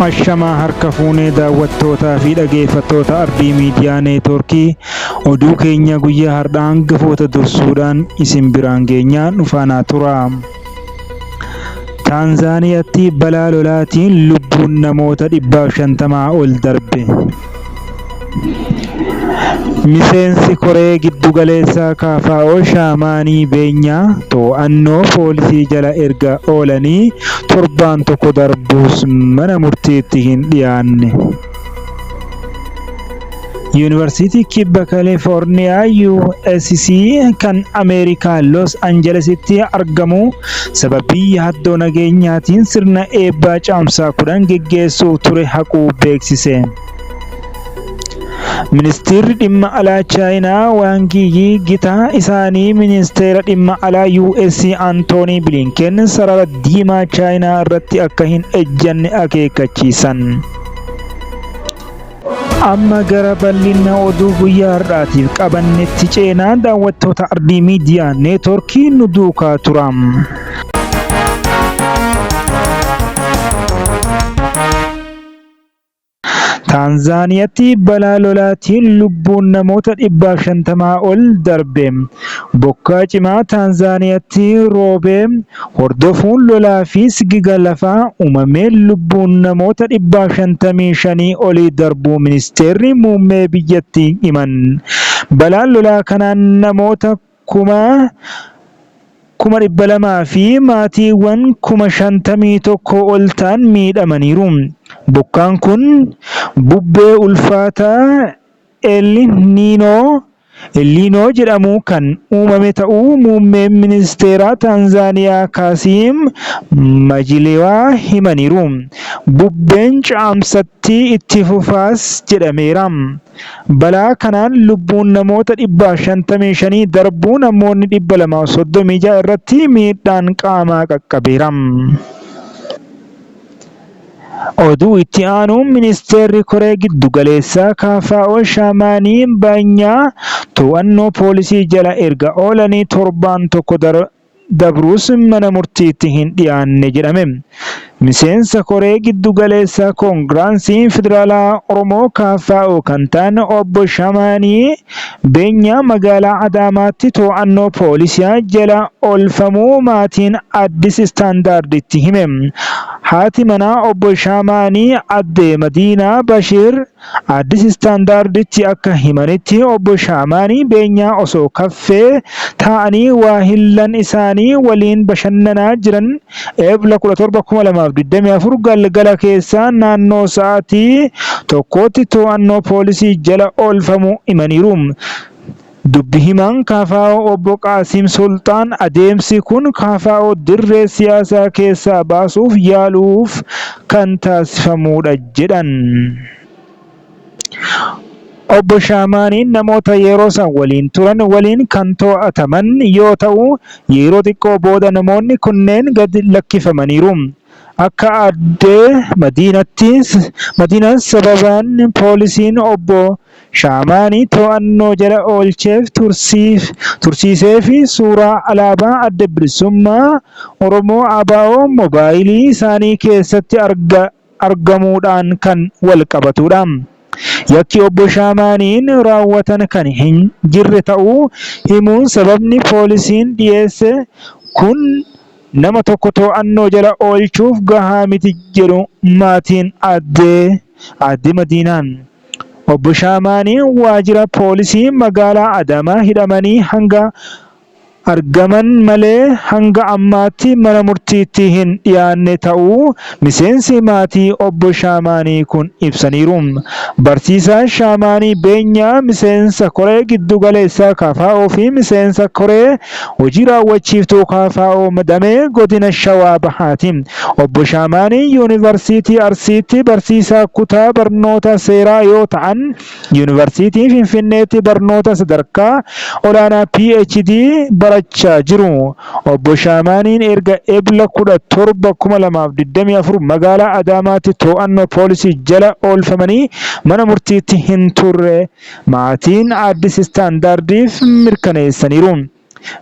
Ashamaa harka fuunee daawwattootaa fi dhageeffattoota Ardii Miidiyaa Neetwoorkii oduu keenya guyyaa har'aa hangafoota dursuudhaan isin biraan geenyaa nu faanaa tura. Taanzaaniyaatti balaa lolaatiin lubbuun namoota 150 ol darbe. Miseensi koree giddugaleessaa KFO Shaamaanii Beenyaa to'annoo poolisii jala erga oolanii torbaan tokko darbuus mana murtiitti hin dhiyaanne. Yuunivarsiitii Kibba Kalifoorniyaa USC kan Ameerikaa Los Anjelesitti argamu sababii yaaddoo nageenyaatiin sirna eebbaa Caamsaa 10 geggeessuuf ture haquu beeksise. Ministeerri dhimma alaa Chaayinaa Waangi Yi gita isaanii ministeera dhimma alaa US Antoonii Bilinken sarara diimaa Chaayinaa irratti akka hin ejjanne akeekkachiisan. Amma gara bal'ina oduu guyyaa har'aatiif qabannetti ceenaa daawwattoota Ardii Miidiyaa Neetwoorkii nu duukaa tura. Taanzaaniyaatti balaa lolaatiin lubbuun namoota 150 ol darbe. Bokkaa cimaa Taanzaaniyaatti roobe hordofuun lolaa fi sigiga lafaa uumameen lubbuun namoota 155 olii darbuu ministeerri muummee biyyattii himan. Balaa lolaa kanaan namoota 200,000 fi maatiiwwan 51,000 ol ta'an miidhamaniiru. Bokkaan kun bubbee ulfaataa El Niinoo El Niinoo jedhamu kan uumame ta'uu muummeen ministeeraa Taanzaaniyaa Kaasiim Majiliwaa himaniiru. Bubbeen caamsatti itti fufaas jedhameera. Balaa kanaan lubbuun namoota 155 darbuu namoonni 236 irratti miidhaan qaamaa qaqqabeera. Oduu itti aanuun Ministeerri Koree Giddugaleessaa KFO Shaamaanii Baanyaa to'annoo poolisii jala erga oolanii torbaan tokko dabruus mana murtiitti hin dhiyaanne jedhame. Miseensa koree giddu galeessaa Koongiraansii Federaalaa Oromoo KFO kan ta'an obbo Shamaanii Beenyaa magaalaa Adaamaatti to'annoo poolisiyaa jala oolfamuu maatiin Addis Standarditti hime. Haati manaa obbo Shamaanii adde Madiinaa Bashiir Addis Standarditti akka himanitti Obbo Shaamaanii Beenyaa osoo kaffee taa'anii waahillan isaanii waliin bashannanaa jiran Ebla 17, 2024 galgala keessaa naannoo sa'aatii tokkootti to'annoo poolisii jala oolfamuu himaniiru. Dubbi himaan KFO Obbo Qaasim Sulxaan adeemsi kun KFO dirree siyaasaa keessaa baasuuf yaaluuf kan taasifamuudha jedhan. Obbo Shaamaaniin namoota yeroo san waliin turan waliin kan to'ataman yoo ta'u, yeroo xiqqoo booda namoonni kunneen gad lakkifamaniiru. Akka Aadde Madiinatti, Madiinaan sababaan poolisiin Obbo Shaamaanii to'annoo jala oolcheef tursiiseefi suuraa alaabaa Adda Bilisummaa Oromoo, ABO, mobaayilii isaanii keessatti argamuudhaan kan walqabatuudha. Yakki Obbo Shaamaaniin raawwatan kan hin jirre ta'uu himuun sababni poolisiin dhiyeesse kun nama tokko to'annoo jala oolchuuf gahaa miti jedhu maatiin Aadde Madiinaan. Obbo Shaamaaniin waajira poolisii magaalaa Adaamaa hidhamanii hanga argaman malee hanga ammaatti mana murtiitti hin dhiyaanne ta'uu miseensi maatii Obbo Shaamaanii kun ibsaniiru. Barsiisaa Shaamaanii Beenyaa miseensa koree giddu galeessaa KFO fi miseensa koree hojii raawwachiiftuu KFO damee godina Shawaa Bahaati. Obbo Shaamaanii Yuunivarsiitii Arsiitti barsiisaa kutaa barnoota seeraa yoo ta'an, Yuunivarsiitii Finfinneetti barnoota sadarkaa olaanaa PhD barachaa jiru. Obbo Shaamaaniin erga Ebla 17, 2024 magaalaa Adaamaatti to'annoo poolisii jala oolfamanii mana murtiitti hin turre maatiin Addis Standardiif mirkaneessaniiru.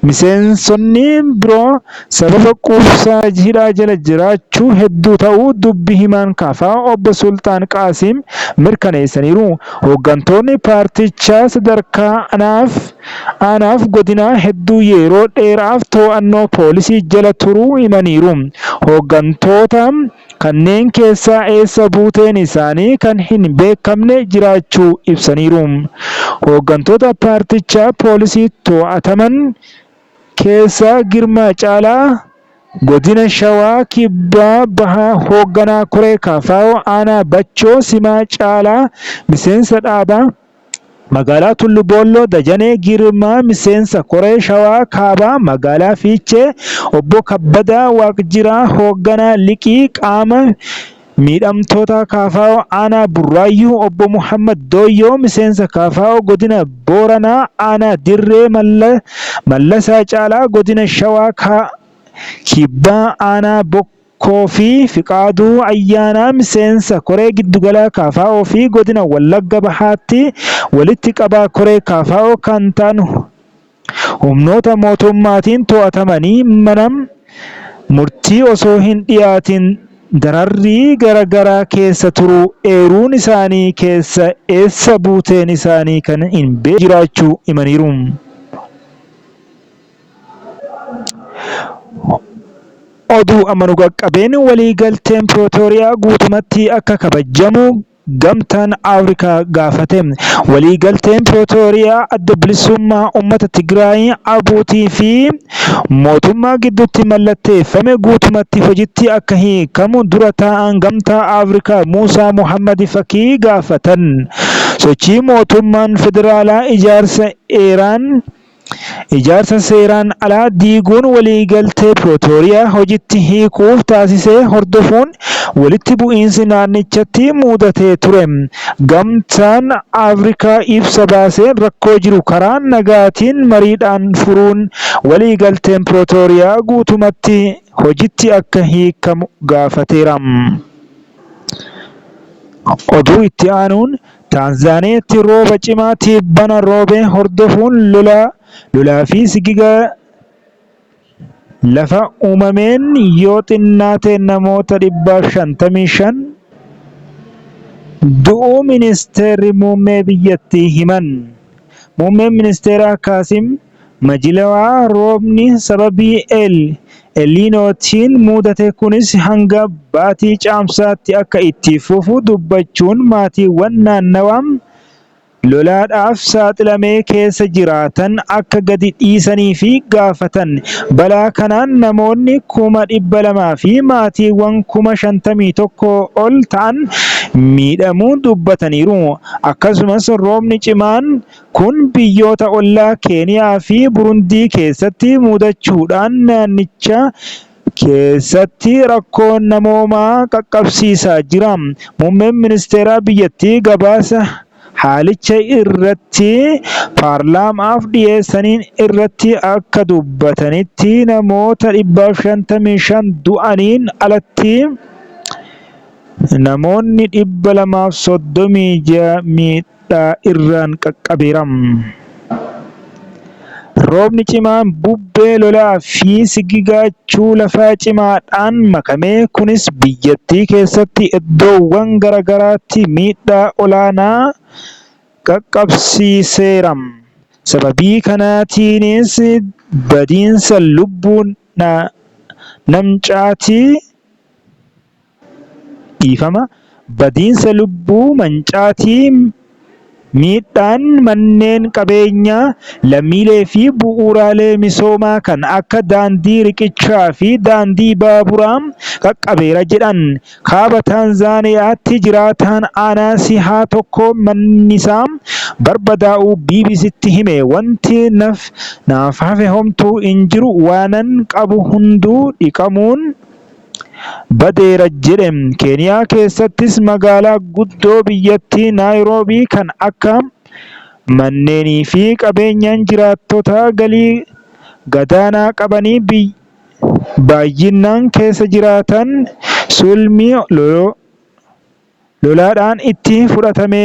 Miseensonni biroo sababa quubsaa hidhaa jala jiraachuu hedduu ta'uu dubbi himaan KFO Obbo Sulxaan Qaasim mirkaneessaniiru. Hooggantoonni paartichaa sadarkaa aanaaf godinaa hedduu yeroo dheeraaf to'annoo poolisii jala turuu himaniiru. Hooggantoota kanneen keessaa eessa buuteen isaanii kan hin beekamne jiraachuu ibsaniiru. Hooggantoota paartichaa poolisii to'ataman keessaa Girmaa Caalaa Godina Shawaa Kibbaa Bahaa Hoogganaa Koree KFO Aanaa Bachoo Simaa Caalaa miseensa dhaabaa Magaalaa Tullu Boolloo Dajanee Girmaa miseensa Koree Shawaa Kaabaa Magaalaa Fiichee Obbo Kabbadaa Waaqjiraa Hoogganaa Liqii Qaama Miidhamtootaa KFO Aanaa Burraayyuu Obbo Muhammad Dooyyoo miseensa KFO Godina Booranaa Aanaa Dirree Mallasaa Caalaa Godina Shawaa Kibbaa Aanaa Bokkoo fi Fiqaaduu Ayyaanaa miseensa Koree Giddugalaa KFO fi Godina Wallagga Bahaatti walitti qabaa Koree KFO kan ta'an humnoota mootummaatiin to'atamanii mana murtii osoo hin dhiyaatin dararrii garagaraa keessa turuu eeruun isaanii keessa eessa buuteen isaanii kan hin beekamne jiraachuu himaniiru. Oduu amma nu qaqqabeen waliigalteen Pirootooriyaa guutumatti akka kabajamu Gamtaan Afrikaa gaafate. Waliigalteen Pirootooriyaa Adda Bilisummaa Uummata Tigraay, ABUT fi mootummaa gidduutti mallatteeffame guutumatti hojitti akka hiikamu dura taa'aan Gamtaa Afrikaa Muusaa Mohaammad Fakii gaafatan. Sochii mootummaan federaalaa ijaarsa eeraan Ijaarsa seeraan alaa diiguun waliigaltee Pirootooriyaa hojitti hiikuuf taasise hordofuun walitti bu'iinsi naannichatti muudatee ture. Gamtaan Afrikaa ibsa baaseen rakkoo jiru karaa nagaatiin mariidhaan furuun waliigalteen Pirootooriyaa guutumatti hojitti akka hiikamu gaafateera. Oduu itti aanuun Taanzaaniyaatti rooba cimaa tibbana roobe hordofuun lolaa fi sigiga lafa uumameen yoo xinnaate namoota 155 du'uu ministeerri muummee biyyattii himan. Muummeen ministeeraa Kaasim Majilawaa roobni sababii El Elinootiin mudate kunis hanga baatii Caamsaatti akka itti fufu dubbachuun maatiiwwan naannawa lolaadhaaf saaxilame keessa jiraatan akka gadi dhiisaniif gaafatan. Balaa kanaan namoonni 200,000 fi maatiiwwan 51,000 ol ta'an miidhamuu dubbataniiru. Akkasumas roobni cimaan kun biyyoota ollaa Keeniyaa fi Burundii keessatti mudachuudhaan naannicha keessatti rakkoo namoomaa qaqqabsiisaa jira. Muummeen ministeeraa biyyattii gabaasa haalicha irratti paarlaamaaf dhiyeessaniin irratti akka dubbatanitti namoota 155 du'aniin alatti namoonni 236 miidhaa irraan qaqqabeera. Roobni cimaan bubbee lolaa fi sigigaachuu lafaa cimaadhaan makame kunis biyyattii keessatti iddoowwan garagaraatti miidhaa olaanaa qaqqabsiiseera. Sababii kanaatiinis badiinsa lubbuu namcaatii dhiifama, badiinsa lubbuu, mancaatii, miidhaan manneen qabeenyaa lammiilee fi bu'uuraalee misoomaa kan akka daandii riqichaa fi daandii baaburaa qaqqabeera jedhan. Kaaba Taanzaaniyaatti jiraataan aanaa Sihaa tokko mannisaa barbadaa'uu BBCtti hime. Wanti naaf hafe homtuu hin jiru waanan qabu hunduu dhiqamuun badeera jedhe. Keeniyaa keessattis magaalaa guddoo biyyattii Naayiroobii kan akka manneenii fi qabeenyaan jiraattota galii gadaanaa qabanii baay'inaan keessa jiraatan sulmii lolaadhaan itti fudhatame.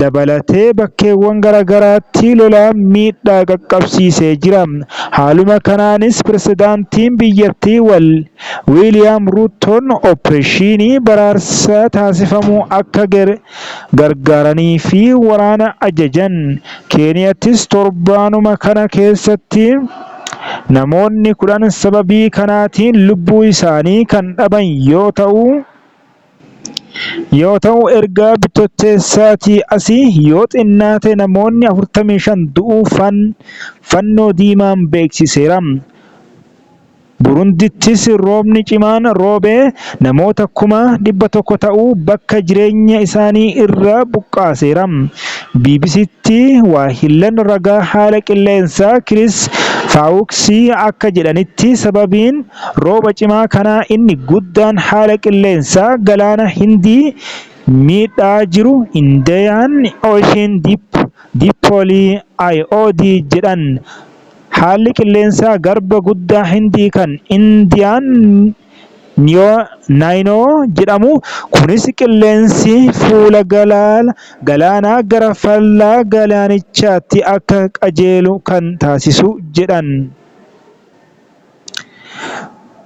Dabalatee bakkeewwan garaagaraatti lolaan miidhaa qaqqabsiisee jira. Haaluma kanaanis pirezidaantiin biyyattii Wiiliyaam Ruuttoon opereeshinii baraarsaa taasifamu akka gargaaranii fi waraana ajajan. Keeniyaattis torbaanuma kana keessatti namoonni 10 sababii kanaatiin lubbuu isaanii kan dhaban yoo ta'u, erga Bitootessaatii asii yoo xinnaate namoonni 45 du'uu Fannoo Diimaan beeksiseera. Burundiittis roobni cimaan roobe namoota 100,000 ta'u bakka jireenya isaanii irraa buqqaaseera. BBCtti waahillan ragaa haala qilleensaa Kiriis Faawuksii akka jedhanitti sababiin rooba cimaa kanaa inni guddaan haala qilleensaa galaana Hindii miidhaa jiru Indian Ocean Dipole IOD jedhan. Haalli qilleensaa garba guddaa Hindii kan Indiyaan Naayinoo jedhamu kunis qilleensi fuula galaanaa gara faallaa galaanichaatti akka qajeelu kan taasisu jedhan.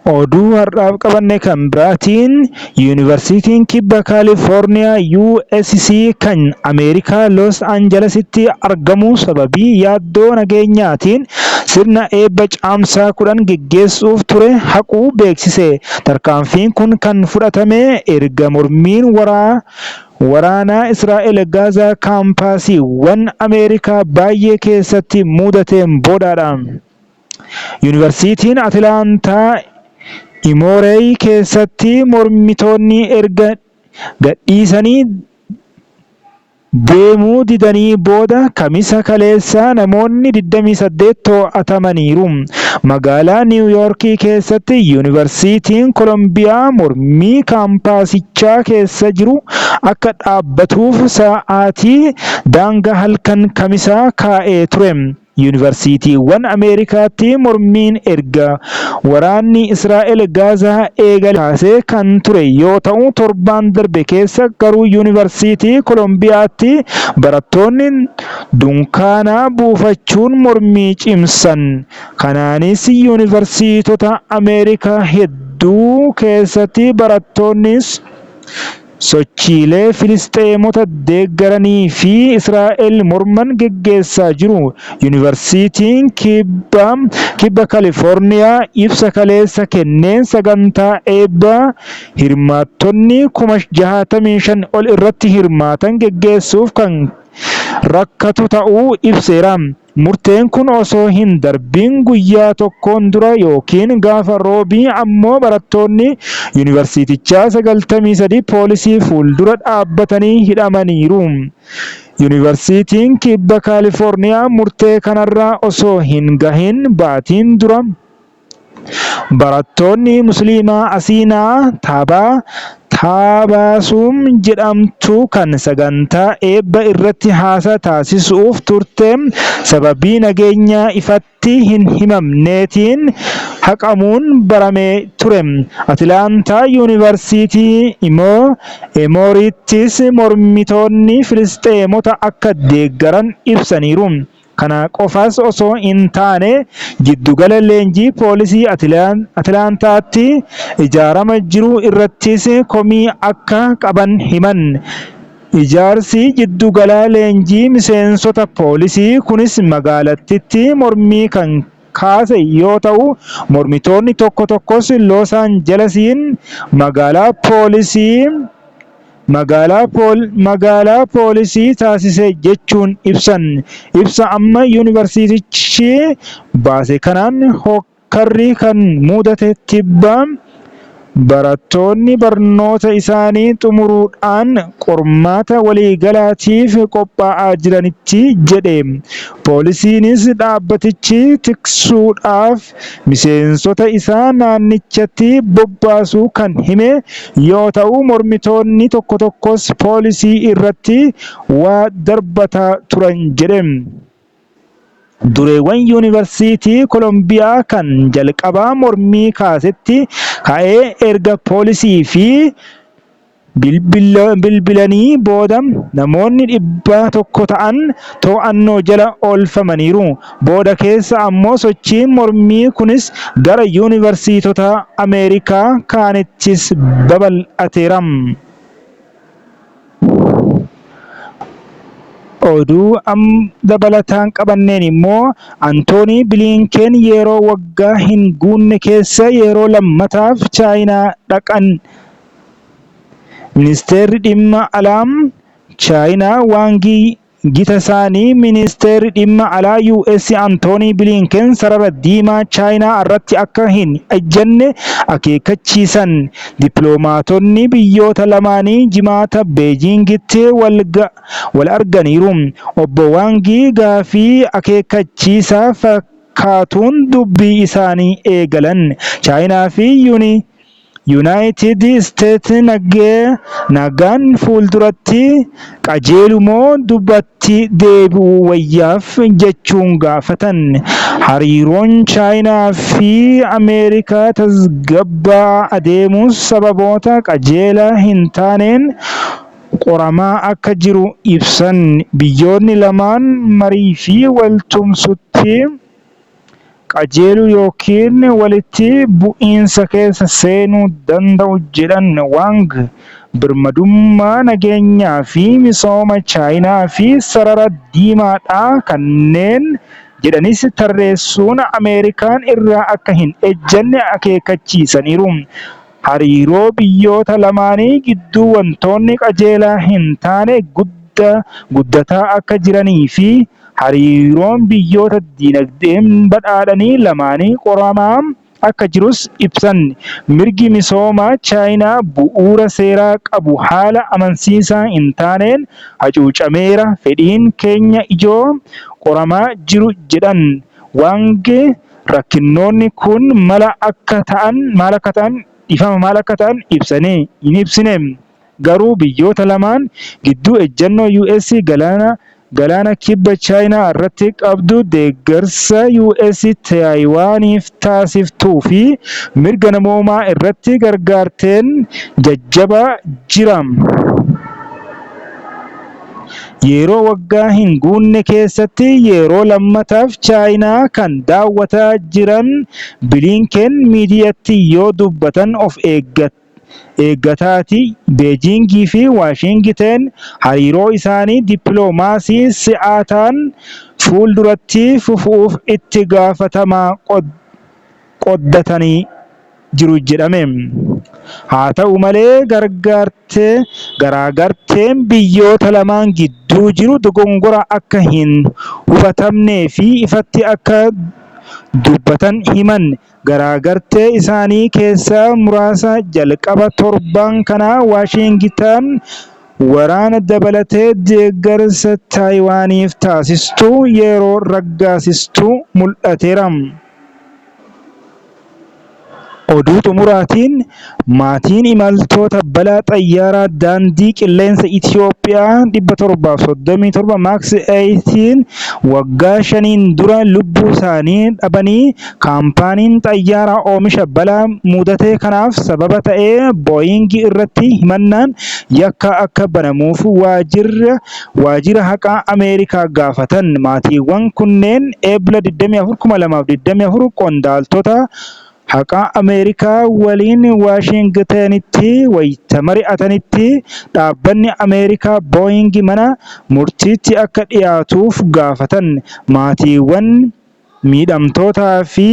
Oduu har'aaf qabanne kan biraatiin Yuunivarsiitiin Kibba Kaalifoorniyaa USC kan Ameerikaa Los Anjalasitti argamu sababii yaaddoo nageenyaatiin sirna eebba Caamsaa 10 geggeessuuf ture haquu beeksise. Tarkaanfiin kun kan fudhatame erga mormiin waraanaa Israa'el Gaazaa kaampaasiiwwan Ameerikaa baay'ee keessatti mudateen boodaadha. Yuunivarsiitiin Atilaantaa Imoorey keessatti mormitoonni erga gadhiisanii deemuu didanii booda Kamisa kaleessaa namoonni 28 to'atamaniiru. Magaalaa Niiw Yoork keessatti Yuunivarsiitiin Kolombiyaa mormii kaampaasichaa keessa jiru akka dhaabbatuuf sa'aatii daangaa halkan Kamisaa kaa'ee ture. Yuunivarsiitiiwwan Ameerikaatti mormiin erga waraanni Israa'el Gaazaa eegale kaasee kan ture yoo ta'u, torbaan darbe keessa garuu Yuunivarsiitii Kolombiyaatti barattoonni dunkaana buufachuun mormii cimsan. Kanaanis yuunivarsiitota Ameerikaa hedduu keessatti barattoonni sochiilee Filisxeemota deeggaranii fi Israa'el morman geggeessaa jiru. Yuunivarsiitiin Kibba Kaalifoorniyaa ibsa kaleessa kenneen sagantaa eebbaa hirmaattonni 65,000 ol irratti hirmaatan geggeessuuf kan rakkatu ta'uu ibseera. Murteen kun osoo hin darbiin guyyaa tokkoon dura yookiin gaafa Roobii ammoo barattoonni yuunivarsiitichaa 93 poolisii fuuldura dhaabbatanii hidhamaniiru. Yuunivarsiitiin Kibba Kaalifoorniyaa murtee kanarra osoo hin gahin baatiin dura Barattoonni Musliimaa Asiinaa Taabaa Taabaasuum jedhamtu kan sagantaa eebba irratti haasaa taasisuuf turte sababii nageenyaa ifatti hin himamneetiin haqamuun baramee ture. Atilaantaa Yuunivarsiitii Emooriittis mormitoonni Filisxeemota akka deeggaran ibsaniiru. Kana qofas osoo hin taane jiddugala leenjii poolisii Atilaantaatti ijaarama jiru irrattis komii akka qaban himan. Ijaarsi jiddugala leenjii miseensota poolisii kunis magaalattiitti mormii kan kaase yoo ta'u, mormitoonni tokko tokkos Loos Aanjalasiin magaalaa poolisii magaalaa poolisii taasise jechuun ibsan. Ibsa amma yuunivarsiitichi baase kanaan hokkarri kan mudate tibba barattoonni barnoota isaanii xumuruudhaan qormaata waliigalaatiif qophaa'aa jiranitti jedhe. Poolisiinis dhaabbatichi tiksuudhaaf miseensota isaa naannichatti bobbaasuu kan hime yoo ta'u, mormitoonni tokko tokkos poolisii irratti waa darbataa turan jedhe. Dureewwan Yuunivarsiitii Kolombiyaa kan jalqabaa mormii kaasetti ka'ee erga poolisii fi Bilbilanii booda namoonni 100 ta'an to'annoo jala oolfamaniiru. Booda keessa ammoo sochiin mormii kunis gara yuunivarsiitota Ameerikaa kaanittis babal'ateera. Oduu dabalataan qabanneen immoo Antoonii Biliinkeen yeroo waggaa hin guunne keessa yeroo lammataaf Chaayinaa dhaqan. Ministeerri dhimma alaa Chaayinaa Waangii gita isaanii ministeerri dhimma alaa US Antoonii Biliinken sarara diimaa Chaayinaa irratti akka hin ejjenne akeekkachiisan. Dippiloomaatonni biyyoota lamaanii Jimaata Beejiingitti wal arganiiru. Obbo Waangii gaafii akeekkachiisaa fakkaatuun dubbii isaanii eegalan. Chaayinaa fi Yuunaayitid Isteet nagaan fuulduratti qajeelu moo duubatti deebi'uu wayyaaf jechuun gaafatan. Hariiroon Chaayinaa fi Ameerikaa tasgabbaa'aa adeemus sababoota qajeelaa hin taaneen qoramaa akka jiru ibsan. Biyyoonni lamaan marii fi waltumsuutti qajeeluu yookiin walitti bu'iinsa keessa seenuu danda'u jedhan Waang. Birmadummaa nageenyaa fi misooma Chaayinaa fi sarara diimaadha kanneen jedhanis tarreessuun Ameerikaan irra akka hin ejjenne akeekkachiisaniiru. Hariiroo biyyoota lamaanii gidduu wantoonni qajeelaa hin taane guddataa akka jiranii fi hariiroon biyyoota dinagdeen badhaadhanii lamaanii qoramaa akka jirus ibsan. Mirgi misoomaa Chaayinaa bu'uura seeraa qabu haala amansiisaa hin taaneen hacuucameera. Fedhiin keenya ijoo qoramaa jiru jedhan Waangi. Rakkinoonni kun mala akka ta'an maal akka ta'an dhiifama maal akka ta'an ibsanii hin ibsine. Garuu biyyoota lamaan gidduu ejjennoo US galaana kibba Chaayinaa irratti qabdu, deeggarsa US Taayiwaaniif taasiftuu fi mirga namoomaa irratti gargaarteen jajjabaa jira. Yeroo waggaa hin guunne keessatti yeroo lammataaf Chaayinaa kan daawwataa jiran Biliinkeen miidiyaatti yoo dubbatan of eeggataati Beejingii fi Waashingiteen hariiroo isaanii dippiloomaasii si'ataan fuulduratti fufuuf itti gaafatama qooddatanii jiru jedhame. Haa ta'u malee garaagarteen biyyoota lamaan gidduu jiru dogongora akka hin hubatamnee fi ifatti akka dubbatan himan. Garaagartee isaanii keessaa muraasa jalqaba torban kanaa Waashingitan waraana dabalatee deeggarsa Taayiwaaniif taasistu yeroo raggaasistu mul'ateera. Oduu xumuraatiin maatiin imaltoota balaa xayyaaraa daandii qilleensa Itoophiyaa 737 Max 8 waggaa 5n dura lubbuu isaanii dhabanii kaampaaniin xayyaaraa oomisha balaa mudate kanaaf sababa ta'e Booying irratti himannaan yakka akka banamuuf waajjira haqaa Ameerikaa gaafatan. Maatiiwwan kunneen Eebla 24, 2024 qondaaltota haqaa Ameerikaa waliin Waashingtanitti wayita mari'atanitti dhaabbanni Ameerikaa Booying mana murtiitti akka dhiyaatuuf gaafatan. Maatiiwwan miidhamtootaa fi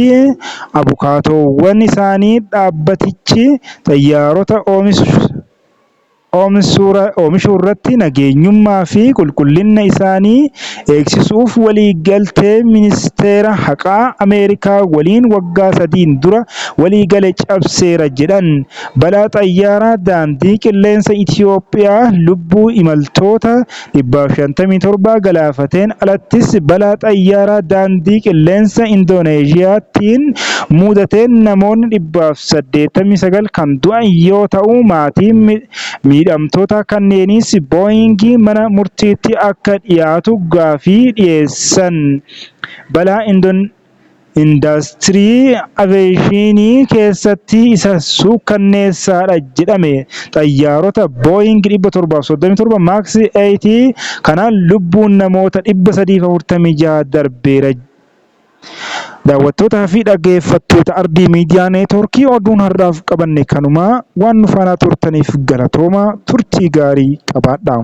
abukaatoowwan isaanii dhaabbatichi xayyaarota oomishuurratti nageenyummaa fi qulqullina isaanii eegsisuuf waliigaltee ministeera haqaa Ameerikaa waliin waggaa 3n dura waliigale cabseera jedhan. Balaa xayyaaraa daandii qilleensa Itoophiyaa lubbuu imaltoota 157 galaafateen alattis balaa xayyaaraa daandii qilleensa Indooneezhiyaattiin mudateen namoonni 189 kan du'an yoo ta'u, maatiin miidhamtoota kanneenis Booying mana murtiitti akka dhiyaatu gaafii dhiyeessan. Balaa Indaastirii aveeshinii keessatti isa suukkanneessaadha jedhame. Xayyaarota Booying 737 Max 8 kanaan lubbuun namoota 346 darbeera. Daawwattootaa fi dhaggeeffattoota Ardii Miidiyaa Neetwoorkii, oduun har'aaf qabanne kanumaa. Waan nu faana turtaniif galatooma, turtii gaarii qabaadha.